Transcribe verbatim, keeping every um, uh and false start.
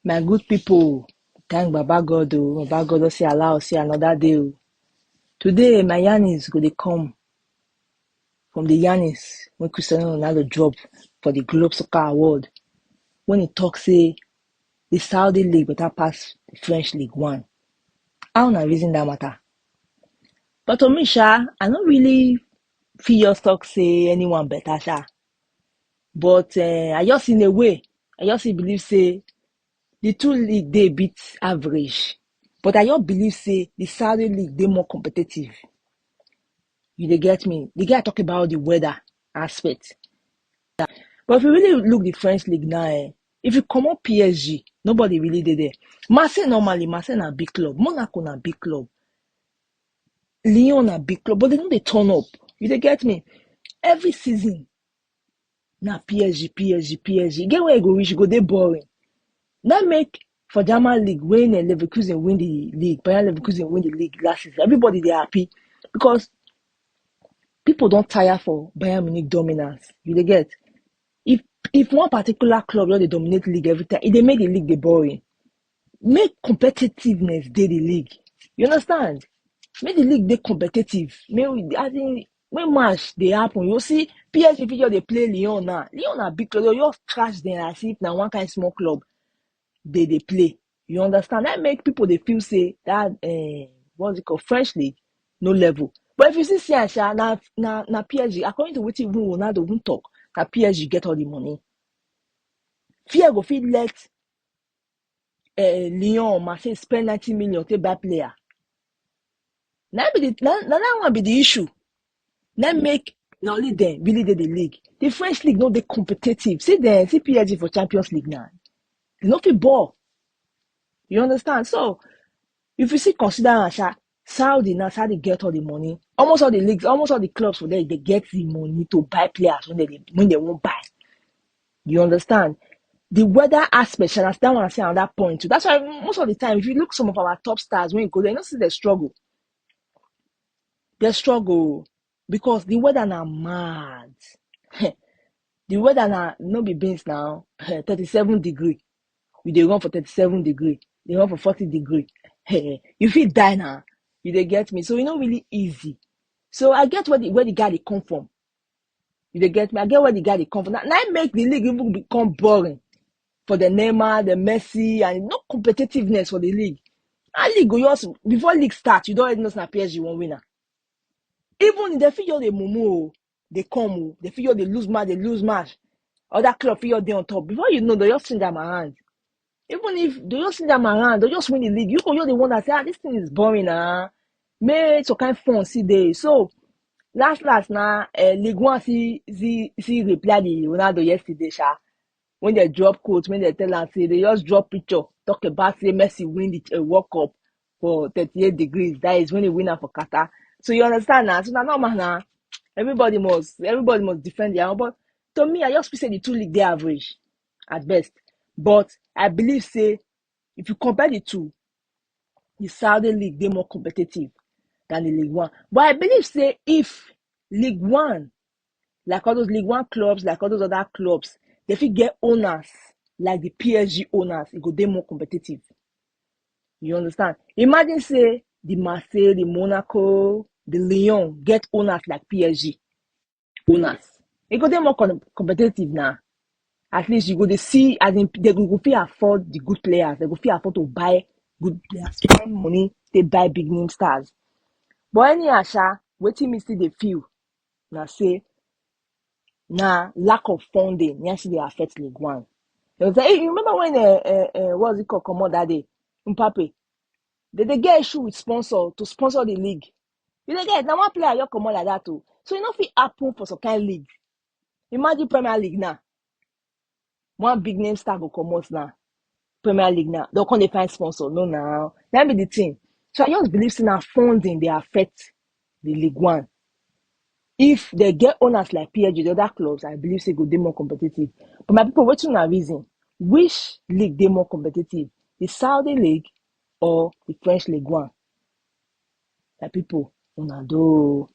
My good people, thank Baba God o. Baba God don say allow us see another day o. Today, my yarnings go dey come from the yarnings wey Cristiano Ronaldo drop for the Globe Soccer Award, when he talk say the Saudi league better pass the French League One. How una reason that matter? But to me sha, I no really fit just talk say anyone better sha. But uh, I just, in a way, I just believe say the two league dey beat average. But I just believe say the Saudi league dey more competitive. You dey get me? The guy talk about the weather aspect. But if you really look the French league now, eh, if you comot P S G, nobody really dey there. Marseille, normally, Marseille na big club. Monaco na big club. Lyon na big club, but they no dey turn up. You dey get me? Every season, na P S G, P S G, P S G. E get where e go reach, e go dey boring. That make for German league, when uh, Leverkusen win the league, Bayern Leverkusen win the league last season, everybody dey happy because people don tire for Bayern Munich dominance. You dey get? If if one particular club don dey dominate league every time, e dey make the league dey boring. Make competitiveness dey the league. You understand? Make the league dey competitive. Make we, as in, when match dey happen, you see P S G fit just dey play Lyon now. Lyon na big club, you just trash them as if na one kind small club they dey play. You understand? That make people dey feel say that uh, what's it called, French league no level. But if you see, see, sha, na na na P S G, according to wetin even Ronaldo even talk, na P S G get all the money. Fear go fit let uh, Lyon or Marseille spend ninety million take buy player. Na be the na, na that one be the issue. Na make na only them really dey the league. The French league no dey competitive. See them, see P S G for Champions League now. They no fit ball. You understand? So if you see, consider am sha, Saudi now, Saudi get all the money. Almost all the leagues, almost all the clubs for there, they get the money to buy players when they when they won't buy. You understand? The weather aspect, and that's that one I say another point too. That's why most of the time, if you look some of our top stars when you go there, you know see the struggle. They struggle because the weather na mad. The weather na no be beans now. Thirty-seven degree. You dey run for thirty-seven degree. They run for forty degree. You fit die now. You dey get me? So e no really easy. So I get where the where the guy dey come from. You dey get me? I get where the guy dey come from. Now, now make the league even become boring for the Neymar, the Messi, and no competitiveness for the league. And league go just before league start, you don already know say na P S G wan win am. Even if they fit just dey mumu o, they come o, they fit just dey lose match, they lose match. Other club fit just dey on top. Before you know, they just change am around. Even if they just change am around, they just win the league. You go just dey wonder say, ah, this thing is boring, ah. Make some kind fun see dey. So last last na uh, League One see see see reply the Ronaldo yesterday, sha. When they drop quote, when they tell am say they just drop picture, talk about say Messi win the uh, World Cup for thirty-eight degrees. That is when he win am for Qatar. So you understand now? So na normal now. Everybody must everybody must defend their own. But to me, I just feel say the two league dey average at best. But I believe say if you compare the two, the Saudi league dey more competitive than the League One. But I believe say if League One, like all those League One clubs, like all those other clubs, they fit get owners like the P S G owners, it go dey more competitive. You understand? Imagine say the Marseille, the Monaco, the Lyon get owners like P S G owners. It go dey more com- competitive now. At least you go dey see as in they go, go fit afford the good players. They go fit afford to buy good players, spend money, they buy big name stars. But anyhow, sha, wetin me still dey feel na say na lack of funding na still dey affect League One. You know, say, hey, you remember when uh, uh, uh, what's it called, comot that day, Mbappe? They dey get issue with sponsor to sponsor the league. You dey get na one player just comot like that o. So e no fit happen for some kind league. Imagine Premier League now. One big name star go comot now. Premier League now. They'll come dey find sponsor. No now. That be the thing. So I just believe say na funding dey affect the League One. If they get owners like P S G, the other clubs, I believe say go dey more competitive. But my people, wetin una reason? Which league dey more competitive? The Saudi league or the French League One? My people, una do.